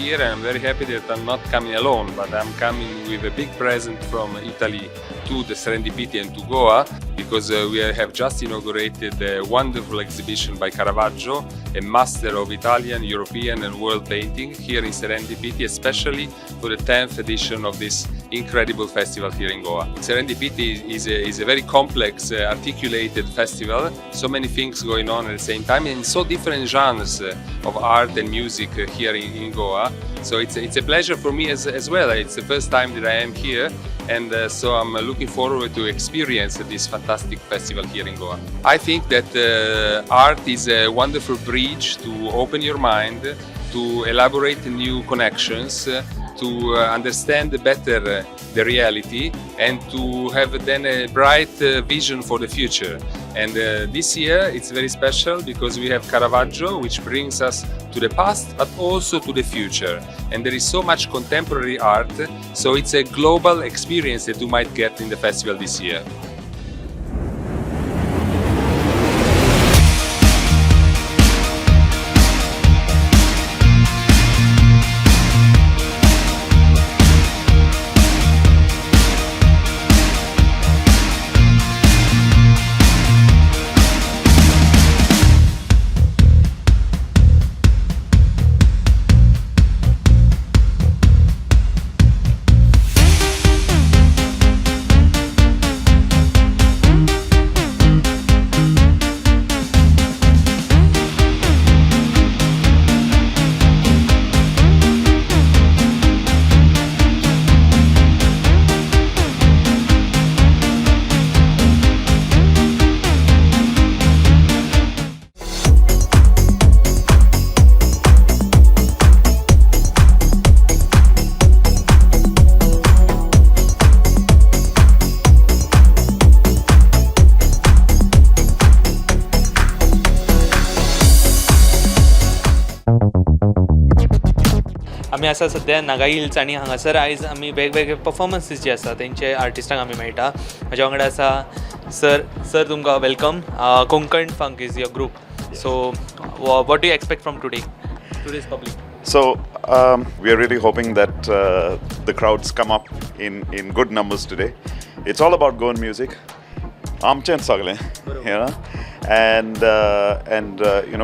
here, and I'm very happy that I'm not coming alone, but I'm coming with a big present from Italy to the SerendipiTea and to Goa, because we have just inaugurated a wonderful exhibition by Caravaggio, a master of Italian, European and world painting here in SerendipiTea, especially for the 10th edition of this incredible festival here in Goa. SerendipiTea is a very complex, articulated festival, so many things going on at the same time and so different genres of art and music here in Goa. So it's a pleasure for me as well. It's the first time that I am here, and so I'm looking forward to experience this fantastic festival here in Goa. I think that art is a wonderful bridge to open your mind, to elaborate new connections, to understand better the reality, and to have then a bright vision for the future. And this year it's very special because we have Caravaggio, which brings us to the past but also to the future. And there is so much contemporary art, so it's a global experience that you might get in the festival this year. आमी आसा सद्या नागा hills आनी हांगासर आयज आमी वेगवेगळे performances जे आसा तेंचे आर्टिस्टांक आमी मेळटा. म्हज्या वांगडा आसा सर. सर, तुमकां welcome. Konkan Funk is your group, so what do you expect from today's public? So we are really hoping that the crowds come up in good numbers today. It's all about Goan music. आमचेंच सगळें, and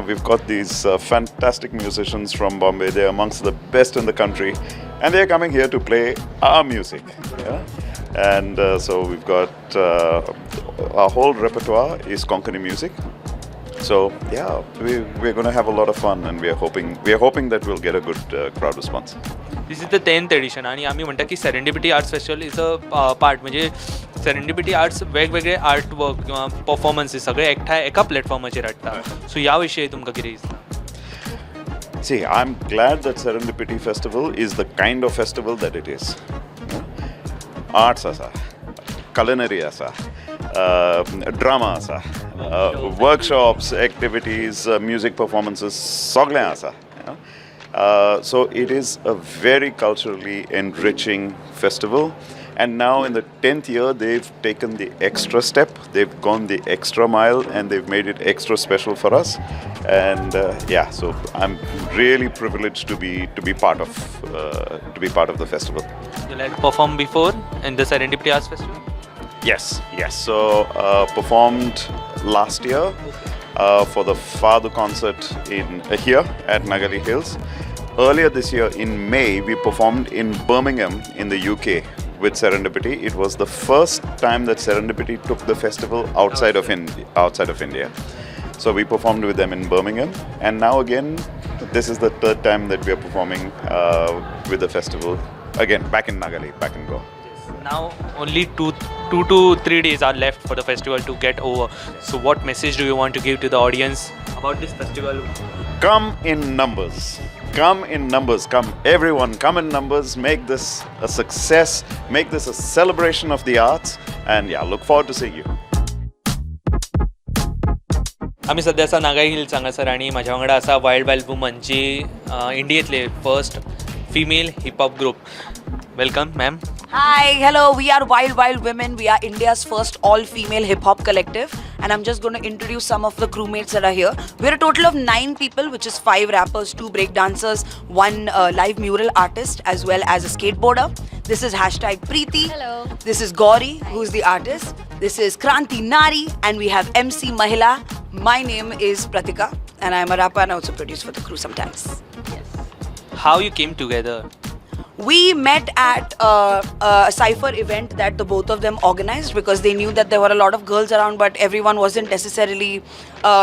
we've got these fantastic musicians from Bombay. They're amongst the best in the country, and they're coming here to play our music. Yeah? And so we've got our whole repertoire is Konkani music. So yeah, we're going to have a lot of fun, and we are hoping that we'll get a good crowd response. This is the 10th edition आणि आमी म्हणटा की Serendipity Arts Festival is a part, म्हणजे serendipity arts वेगवेगळे art work किंवा performances सगळे एकठांय एका प्लॅटफॉर्माचेर हाडटा. सो ह्या विशयी तुमकां कितें दिसता? See, I'm glad that Serendipity Festival is the kind of festival that it is. Arts आसा, culinary आसा, drama आसा, workshops, activities, music performances, सगळें आसा. You know? So it is a very culturally enriching festival. And now in the 10th year, they've taken the extra step, they've gone the extra mile, and they've made it extra special for us. And yeah, so I'm really privileged to be part of the festival. You like perform before in the Serendipity Arts Festival? Yes. So performed last year for the Father concert in here at Nagali Hills. Earlier this year in May, we performed in Birmingham in the UK with Serendipity. It was the first time that Serendipity took the festival outside of India. So we performed with them in Birmingham, and now again, this is the third time that we are performing with the festival again back in Nagali, back in Goa. Now only 2 to 3 days are left for the festival to get over. So what message do you want to give to the audience about this festival? Come in numbers. Come in numbers. Come, everyone, come in numbers. Make this a success. Make this a celebration of the arts. And yeah, look forward to seeing you. आमी सद्या आसा नागा hills हांगासर आनी म्हाज्या वांगडा आसा wild wild woman, जी इंडियेंतले first female hip hop group. Welcome, ma'am. Hi, hello. We are Wild Wild Women. We are India's first all female hip hop collective, And I'm just going to introduce some of the crewmates that are here. We're a total of 9 people, which is 5 rappers, 2 break dancers, 1 live mural artist, as well as a skateboarder. This is hashtag Preeti. Hello. This is Gauri, who's the artist. This is Kranti Nari, and we have MC Mahila. My name is Pratika, and I'm a rapper and I also produce for the crew sometimes. How you came together? We met at a cypher event that the both of them organized because they knew that there were a lot of girls around, but everyone wasn't necessarily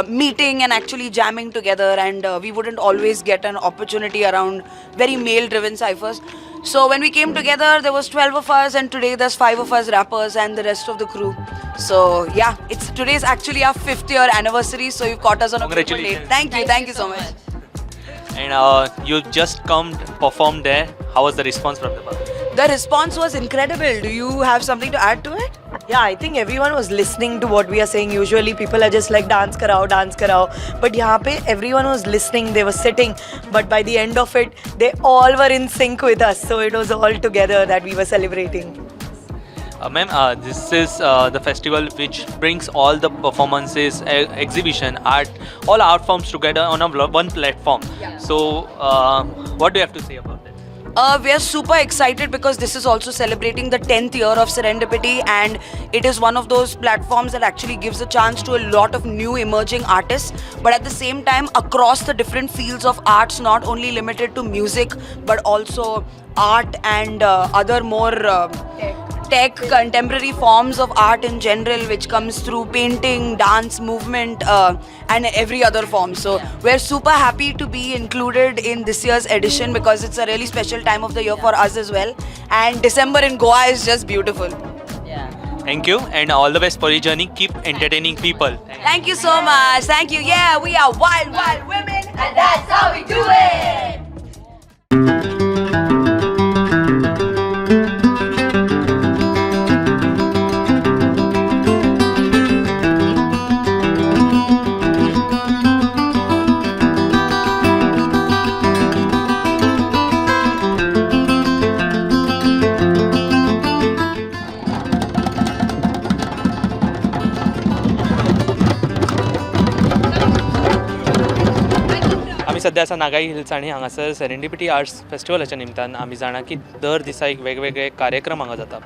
meeting and actually jamming together, and we wouldn't always get an opportunity around very male-driven cyphers. So when we came together, there was 12 of us, and today there's 5 of us rappers and the rest of the crew. So yeah, it's today's actually our 5th year anniversary, so you've caught us on a beautiful date. Congratulations. Thank you so much. And you just come perform there. How was the response from the public? The response was incredible. Do you have something to add to it? Yeah, I think everyone was listening to what we are saying. Usually people are just like dance karao, dance karao. But यहाँ pay everyone was listening, they were sitting. But by the end of it, they all were in sync with us. So it was all together that we were celebrating. Ma'am, this is the festival which brings all the performances, exhibition, art, all art forms together on a one platform. Yeah. So, what do you have to say about that? We are super excited because this is also celebrating the 10th year of Serendipity, and it is one of those platforms that actually gives a chance to a lot of new emerging artists, but at the same time across the different fields of arts, not only limited to music but also art and other more tech, contemporary forms of art in general, which comes through painting, dance, movement, and every other form. So we're super happy to be included in this year's edition because it's a really special time of the year for us as well. And December in Goa is just beautiful. Yeah. Thank you and all the best for your journey. Keep entertaining people. Thank you so much. Thank you. Yeah, we are wild, wild women, And that's how we do it. आमी सद्या आसा नागाई hills आनी हांगासर serendipity arts फेस्टिवलाच्या निमतान आमी जाणा की दर दिसा एक वेगवेगळे कार्यक्रम हांगा जाता,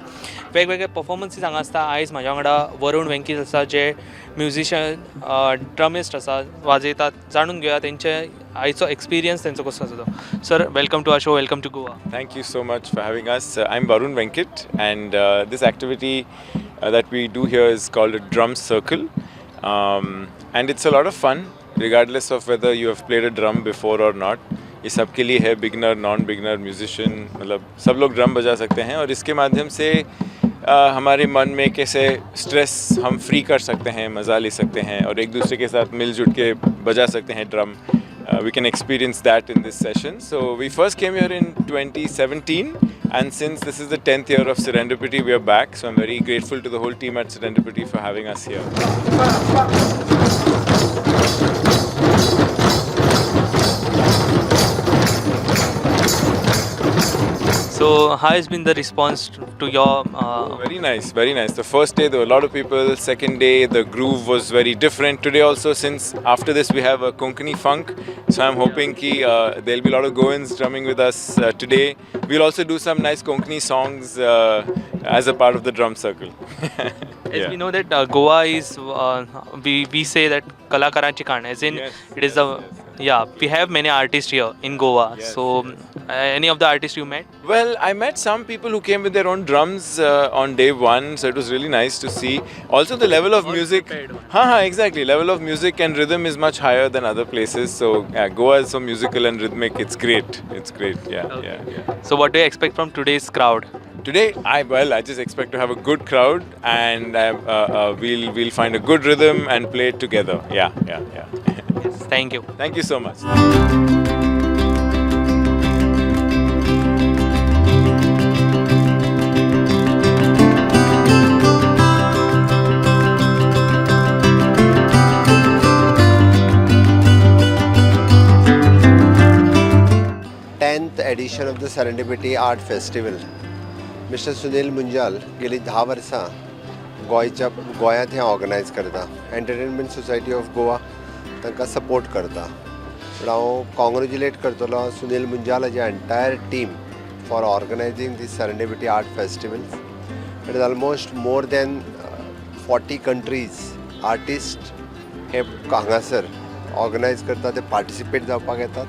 वेगवेगळे परफॉर्मन्सीस हांगा आसता. आयज म्हाज्या वांगडा वरुण वेंकीस आसा, जे म्युजिशियन ड्रमिस्ट आसा, वाजयतात. जाणून घेवया तेंचे आयचो एक्सपिरियन्स तेंचो कसो आसा तो. Sir, welcome to our show, welcome to Goa. Thank you so much for having us. I'm Varun Venkat, and this activity that we do here is called a drum circle, and it's a lot of fun, regardless of whether you have played a drum before or not. ये सबके लिए है, beginner, non beginner, musician, मतलब सब लोग drum बजा सकते हैं. और इसके माध्यम से हमारे मन में कैसे स्ट्रेस हम फ्री कर सकते हैं, मज़ा ले सकते हैं और एक दूसरे के साथ मिलजुल के बजा सकते हैं drum. We can experience that in this session. So we first came here in 2017, and since this is the 10th year of Serendipity, we are back. So I'm very grateful to the whole team at Serendipity for having us here. So how has been the response to your Very nice, very nice. The first day there were a lot of people. Second day the groove was very different. Today also, since after this we have a Konkani funk, so I'm hoping ki there'll be a lot of Goans drumming with us today. We'll also do some nice Konkani songs as a part of the drum circle. As Yeah. we know that Goa is, we say that Kalakaranchi Khan, as in Yes, it is yes, a yes, yeah, we have many artists here in Goa. Yes, so any of the artists you met? Well, I met some people who came with their own drums on day one, so it was really nice to see. Also, the level of All music. prepared one. Ha, exactly. Level of music and rhythm is much higher than other places. So, yeah, Goa is so musical and rhythmic. It's great. It's great. Yeah, Okay. yeah, yeah. So what do you expect from today's crowd? Today, I just expect to have a good crowd, and we'll find a good rhythm and play it together. Yeah, yeah, yeah. Yes, thank you. Thank you so much. 10th edition of the Serendipity Art Festival. Mister Sunil Munjal गेली 10 वर्सां गोंयच्या गोंयांत हें organise करता. Entertainment society of Goa तांकां support करता. पूण हांव कॉंग्रेच्युलेट करतलो सुनील मुंजाल हाजी entire team for organizing this Serendipity Art Festival. It is almost more than 40 countries artist हे हांगासर ऑर्गनायज करता, ते पार्टिसिपेट जावपाक येतात,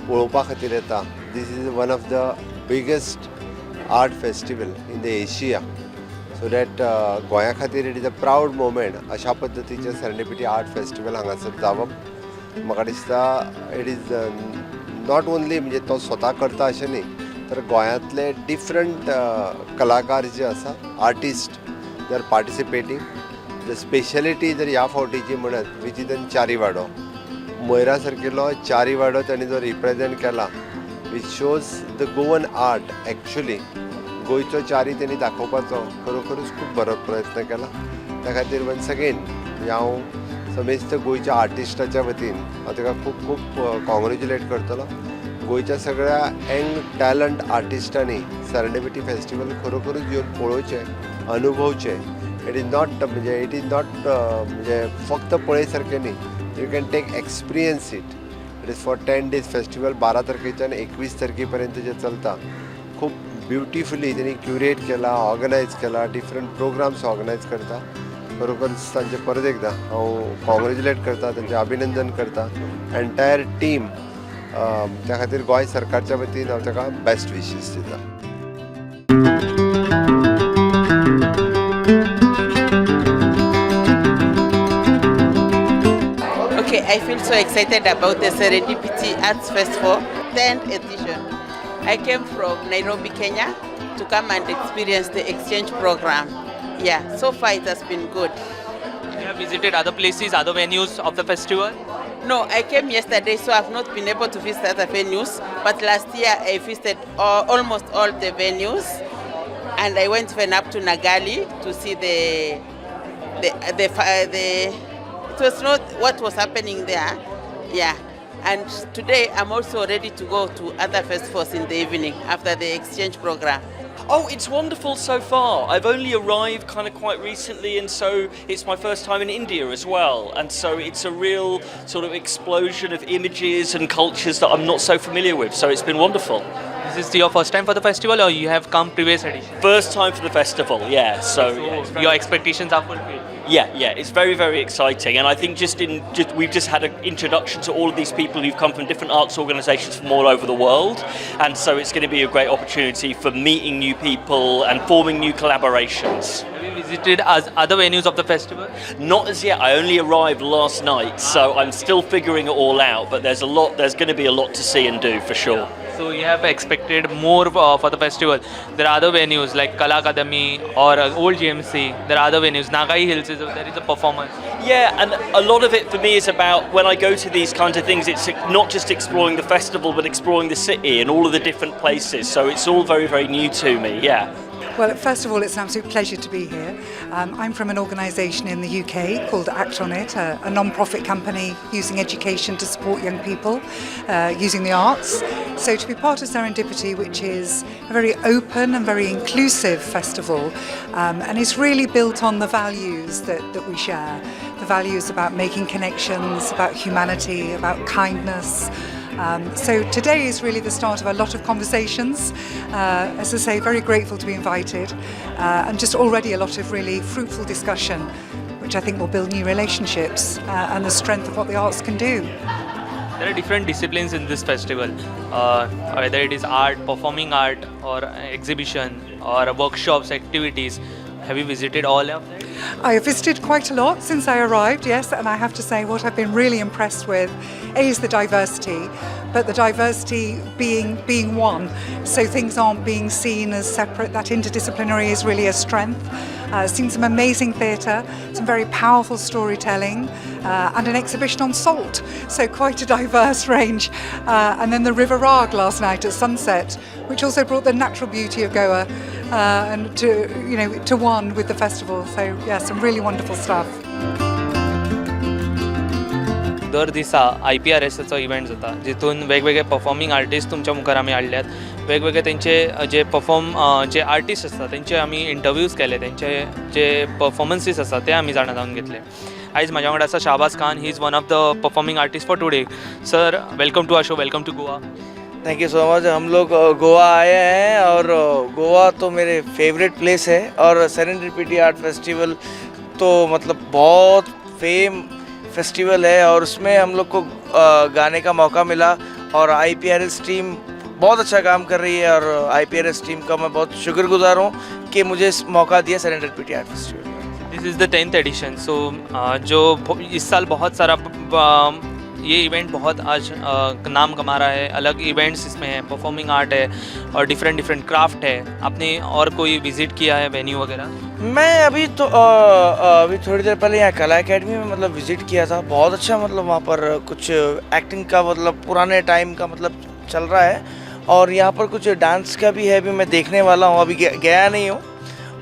पळोवपा खातीर येता. This is one of the biggest art festival in the Asia, so that गोंया खातीर it is a proud moment. अशा पद्दतीचें सेरेंडिपिटी आर्ट फेस्टिवल हांगासर जावप, म्हाका दिसता it is not only म्हणजे तो स्वता करता अशें न्ही, तर गोंयांतले डिफरंट कलाकार जे आसा, artist, they are participating. The speciality जर ह्या फावटीची म्हणत, which is in चारीवाडो, मयरा सारकिल्लो चारीवाडो तांणी जो रिप्रेजेंट केला, which shows the Goan art actually. गोंयचो चारी तेणी दाखोवपाचो खरोखरूच खूब बरो प्रयत्न केला. त्या खातीर वन्स अगेन हांव समेस्त गोंयच्या आर्टिस्टाच्या वतीन हांव ताका खूब खूब कॉंग्रेच्युलेट करतलो. गोंयच्या सगळ्या यंग टॅलंट आर्टिस्टांनी सेरेंडिपिटी फेस्टिवल खरोखरूच येवन पळोवचें, अनुभवचें. It is not म्हणजे it is not म्हणजे फक्त पळय सारकें न्ही, you can take experience it. It is for 10 days festival, 12 तारखेच्यान 21 तारखे पर्यंत जे चलता. खूब ब्युटिफुली तेणी क्युरेट केला, ऑर्गनायज केला, डिफरंट प्रोग्राम्स ऑर्गनायज करता. खरोखरच तांचे परत एकदा हांव कॉंग्रेच्युलेट करता, तांचें अभिनंदन करता, एंटायर टीम. त्या खातीर गोंय सरकारच्या वतीन हांव ताका बेस्ट विशीस दिता. Okay, I feel so excited about the Serendipity Arts Festival, 10th edition. I came from Nairobi, Kenya to come and experience the exchange program. Yeah, so far it has been good. You have visited other places, other venues of the festival? No, I came yesterday, so I've not been able to visit other venues. But last year I visited almost all the venues, and I went even up to Nagali to see the. It was not what was happening there, yeah. And today I'm also ready to go to other festivals in the evening after the exchange program. Oh, it's wonderful so far. I've only arrived kind of quite recently, and so it's my first time in India as well. And so it's a real sort of explosion of images and cultures that I'm not so familiar with. So it's been wonderful. This is your first time for the festival or you have come previous edition? First time for the festival, yeah. So, yeah, it's very Your expectations are fulfilled. Yeah, it's very, very exciting, and I think just in just we've just had an introduction to all of these people who've come from different arts organisations from all over the world, and so it's going to be a great opportunity for meeting new people and forming new collaborations. Have you visited as other venues of the festival? Not as yet. I only arrived last night, so I'm still figuring it all out. But there's a lot. There's going to be a lot to see and do for sure. So you have expected more for the festival. There are other venues like Kala Akademi or Old GMC. There are other venues. Nagai Hills is there is a performance. Yeah, and a lot of it for me is about when I go to these kinds of things, it's not just exploring the festival, but exploring the city and all of the different places. So it's all very, very new to me. Yeah. Well, first of all, it's an absolute pleasure to be here. I'm from an organisation in the UK called Act On It, a non profit company using education to support young people using the arts. So, to be part of Serendipity, which is a very open and very inclusive festival, and it's really built on the values that we share, the values about making connections, about humanity, about kindness. So today is really the start of a lot of conversations. As I say, very grateful to be invited, and just already a lot of really fruitful discussion, which I think will build new relationships and the strength of what the arts can do. There are different disciplines in this festival, whether it is art, performing art, or exhibition, or workshops, activities. Have you visited all of them? I have visited quite a lot since I arrived, yes, and I have to say what I've been really impressed with, A, is the diversity, but the diversity being one, so things aren't being seen as separate. That interdisciplinary is really a strength. Seen some amazing theatre, some very powerful storytelling, and an exhibition on salt, so quite a diverse range. And then the River Rag last night at sunset, which also brought the natural beauty of Goa and to you know to one with the festival. So yeah, some really wonderful stuff. दर दिसा I P R एसाचो event जाता, जितून वेगवेगळे performing artist तुमच्या मुखार आमी हाडल्यात. वेगवेगळे तेंचे जे परफॉर्म जे आर्टिस्ट आसता तेंचे आमी इंटरव्यूज केले, तेंचे जे परफॉर्मन्सीस आसा ते आमी जाणा जावन घेतले. आयज म्हाज्या वांगडा आसा Shahbaz Khan. He is one of the performing artist for today. Sir, welcome to our show, welcome to Goa. Thank you so much. हम लोग गोवा आए हैं और गोवा तो मेरे फेवरेट प्लेस है और सेरेंडिपिटी आर्ट फेस्टिवल तो मतलब बहुत फेम फेस्टिवल है और उसमें हम लोग को गाने का मौका मिला और आईपीआरएस टीम बहुत अच्छा काम कर रही है और आईपीआरएस टीम का मैं बहुत शुक्रगुजार हूँ कि मुझे इस मौका दिया सेरेंडिपिटी आर्ट फेस्टिवल में. This is the 10th edition, so जो इस साल बहुत सारा ये इवेंट बहुत आज नाम कमा रहा है. अलग इवेंट्स इसमें है, परफॉर्मिंग आर्ट है और डिफरेंट डिफरेंट क्राफ्ट है. आपने और कोई विज़िट किया है वेन्यू वगैरह? मैं अभी तो अभी थोड़ी देर पहले यहाँ कला एकेडमी में मतलब विज़िट किया था. बहुत अच्छा, मतलब वहाँ पर कुछ एक्टिंग का, मतलब पुराने टाइम का मतलब चल रहा है और यहाँ पर कुछ डांस का भी है. अभी मैं देखने वाला हूँ, अभी गया नहीं हूँ.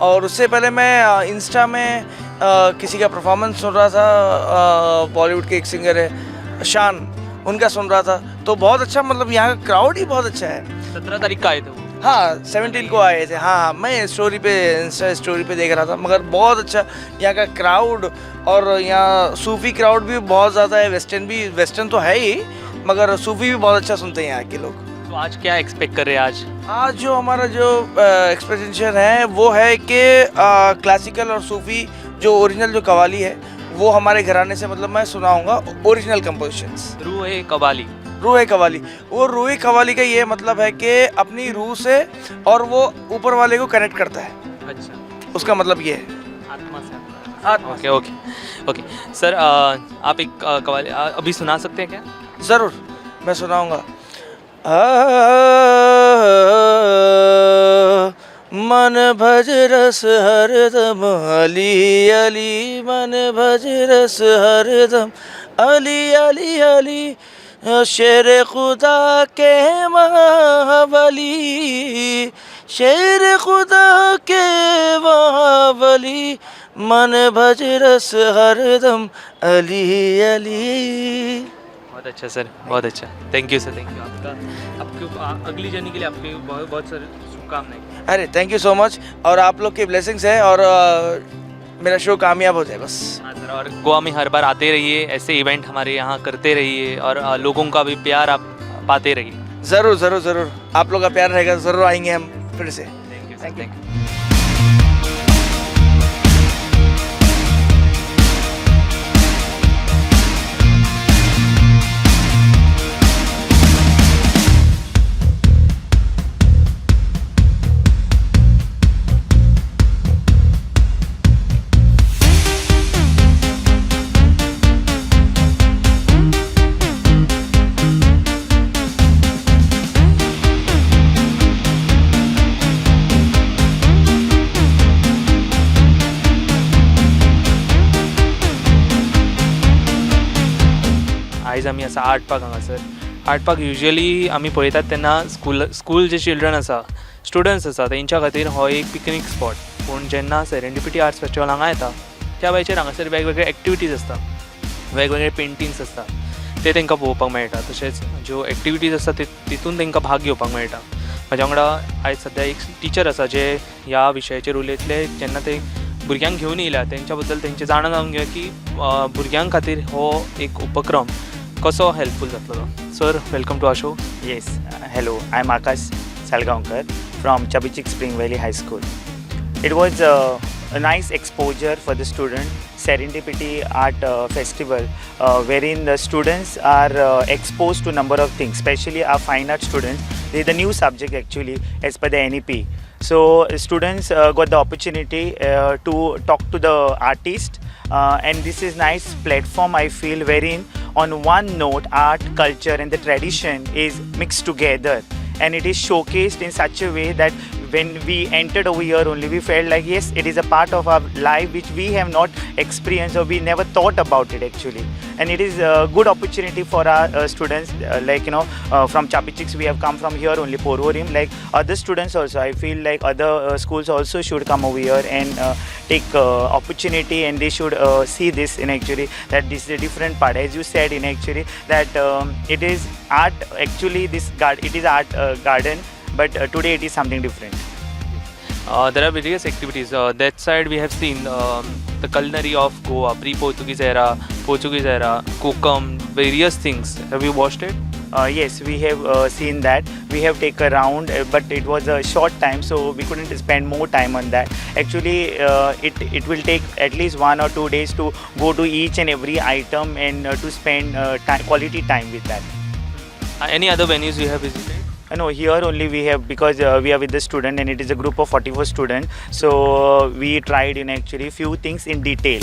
और उससे पहले मैं इंस्टा में किसी का परफॉर्मेंस सुन रहा था. बॉलीवुड के एक सिंगर है शान, उनका सुन रहा था तो बहुत अच्छा, मतलब यहाँ का क्राउड ही बहुत अच्छा है. 17 तारीख का आए थे वो? हाँ, 17 को आए थे. हाँ, मैं story pay, Insta story pay देख रहा था. मगर बहुत अच्छा यहाँ का क्राउड और यहाँ सूफी क्राउड भी बहुत ज़्यादा है. वेस्टर्न भी, वेस्टर्न तो है ही, मगर सूफी भी बहुत अच्छा सुनते हैं यहाँ के लोग. तो आज क्या एक्सपेक्ट कर रहे हैं आज? आज जो हमारा जो एक्सपेक्टेशन है वो है कि क्लासिकल और सूफी जो ओरिजिनल जो कवाली है, वो हमारे घराने से मतलब मैं सुनाऊंगा ओरिजिनल कंपोजिशंस. रूह कवाली. रूह कवाली. वो रूह कवाली का ये मतलब है कि अपनी रूह से और वो ऊपर वाले को कनेक्ट करता है. उसका मतलब ये है. आत्मा से. आत्मा. ओके ओके ओके सर, आप एक कवाली अभी सुना सकते हैं क्या? ज़रूर, मैं सुनाऊंगा. मन भज रस हरदम अली अली, मन भज रस हरदम अली अली अली, शेर खुदा के वहाँ वली, शेर खुदा के वहाँ वली, मन भज रस हरदम अली अली. बहुत अच्छा सर, बहुत अच्छा. Thank you sir, thank you. आपका आपके अगली जर्नी के लिए आपके बहुत बहुत सर शुभकामनाएं. अरे, thank you so much और आप लोग की ब्लेसिंग्स है और मेरा शो कामयाब हो जाए बस. हाँ सर, और गोवा में हर बार आते रहिए, ऐसे इवेंट हमारे यहाँ करते रहिए और लोगों का भी प्यार आप पाते रहिए. ज़रूर, ज़रूर, ज़रूर. आप लोग का प्यार रहेगा, ज़रूर आएंगे हम फिर से. Thank you. Thank you. Thank you. आयज आमी आसा आर्ट पार्क हांगासर. आर्ट पार्क युजली आमी पळयतात तेन्ना स्कूल जे चिल्ड्रन आसा, स्टुडंट्स आसा, तेंच्या खातीर हो एक पिकनीक स्पॉट. पूण जेन्ना सेरेंडिपिटी आर्ट्स फेस्टिवल हांगा येता, त्या वेळाचेर हांगासर वेगवेगळे एक्टिविटीज आसता, वेगवेगळे पेंटिंग्स आसता, ते तांकां पळोवपाक मेळटा. तशेंच ज्यो एक्टिविटीज आसता ते तितून तांकां भाग घेवपाक मेळटा. म्हाज्या वांगडा आयज सद्या एक टिचर आसा, जे ह्या विशयाचेर उलयतले. जेन्ना ते भुरग्यांक घेवन येयल्या, तेंच्या बद्दल तेंचें जाणा जावन घेवया की भुरग्यां खातीर हो एक उपक्रम कसो हेल्पफूल जातलो तो. Sir, welcome to our show. Yes, hello, I'm Akash Salgaonkar from Chubby Cheeks Spring Valley High School. It was a nice exposure for the student, Serendipity Art Festival, wherein the students are exposed to number of things, especially our fine art students. They the new subject actually as per the NEP. So students got the opportunity to talk to the artist, and this is nice platform, I feel, wherein on one note art, culture and the tradition is mixed together and it is showcased in such a way that When we entered over here only, we felt like, yes, it is a part of our life which we have not experienced or we never thought about it actually. And it is a good opportunity for our students, like from Chubby Chicks we have come from here only, Porvorim, like other students also. I feel like other schools also should come over here and take opportunity, and they should see this in actually, that this is a different part. As you said in actually, that it is art actually, this garden, it is art garden, but today it is something different. There are various activities. That side we have seen the culinary of Goa, pre-Portuguese era, Portuguese era, kokum, various things. Have you watched it? Yes, we have seen that. We have taken a round, but it was a short time, so we couldn't spend more time on that. Actually, it will take at least 1 or 2 days to go to each and every item and to spend time, quality time with that. Any other venues you have visited? No, here only we have, because we are with the student and it is a group of 44 students. So we tried in actually few things in detail.